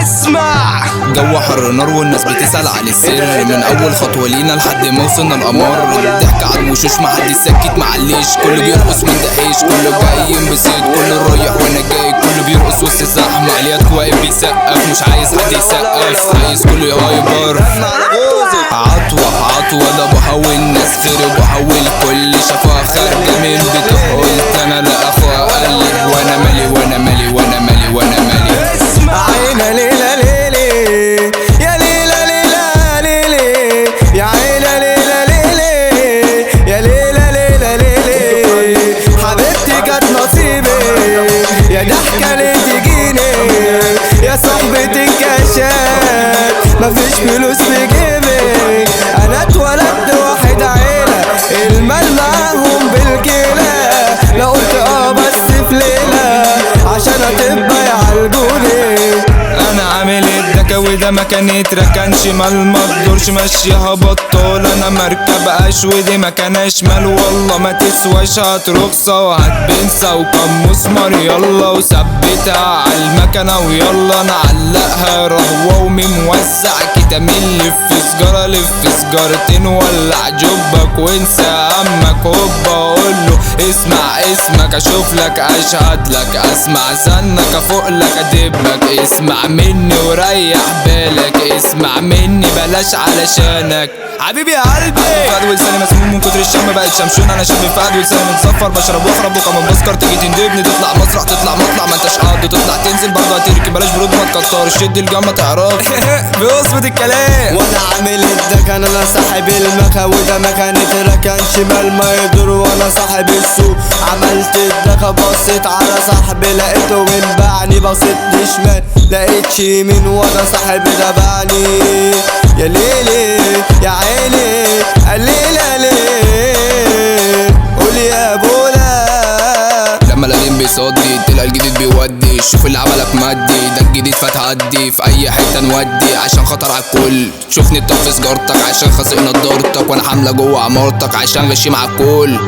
اسمع، جو حر نار والناس بتسأل عن السر، من اول خطوة لينا لحد ما وصلنا القمر. الضحك على الوشوش محدش ساكت معلش، كله بيرقص من دهش، كله جاي ينبسط، كله رايح وانا جاي، كله بيرقص وسط الزحمة. عليات واقف بيسقف مش عايز حد يسقف، عايز كله يهايبر. عطوة عطوة ده بحاول الناس خرب وحاول كل شافها خارجة من بيتها. قلت انا لا اخوها قال لي وانا مالي وانا مالي وانا مالي وانا مالي. عينا ليلى ليلي يا ليلى ليلى ليلي يا عينا ليلى ليلي يا ليلى ليلى ليلي، حبيبتي كانت نصيبي يا ضحكة ليه تجيني يا صاحبتي الكاشات مفيش فلوس في جيبي. انا اتولدت واحد عيلة المال معاهم بالكيلة، لو قلت اه بس في ليلة عشان هتبقى يعالجوني. انا عامل الدكا وده ما كان يتركن شمال، ما تدورش ماشيها بطال. انا مركب قش ودي مكانها شمال، والله ما تسواش هات رخصة وهات بنسة وكم مسمار يلا، وثبتها عالمكنة ويلا نعلقها رهوة وموزع كتامين. لف سجارة لف سجارتين ولع جبك وانسى همك، هوبا اقوله اسمع اسمك اشوف لك اشهد لك اسمع زنك افوق لك ادبك، اسمع مني وريح بالك، اسمع مني بلاش علشانك حبيبي يا قلبي. فهد ولساني مسموم من كتر الشم بقت شمشون، انا شاب فهد ولساني متصفر بشرب واخرب وكمان بسكر. تيجي تندبني تطلع مسرح تطلع مطلع ما انتش قاعد تطلع تنزل برضه هتركن، بلاش برود ما تكترش شد الجنب تعرف بيظبط الكلام. وانا عامل الدكن انا صاحب المكا وده مكان اتركن شمال ما يدور وانا صاحب السوق. عملت الدكا بصيت على صاحبي لقيته من باعني، بصيت شمال لقيت يمين وانا صاحبي ده باعني. يا ليلي يا عيني الليلة ليه قول يا بولا. لما القديم بيصدي تلقى الجديد بيودي، شوف اللي عملك مادي ده الجديد فتعدي في اي حته نودي عشان خطر على الكل. شوفني طفي سجارتك عشان خازق نضارتك، وانا حامله جوه عمارتك عشان غشيم على الكل.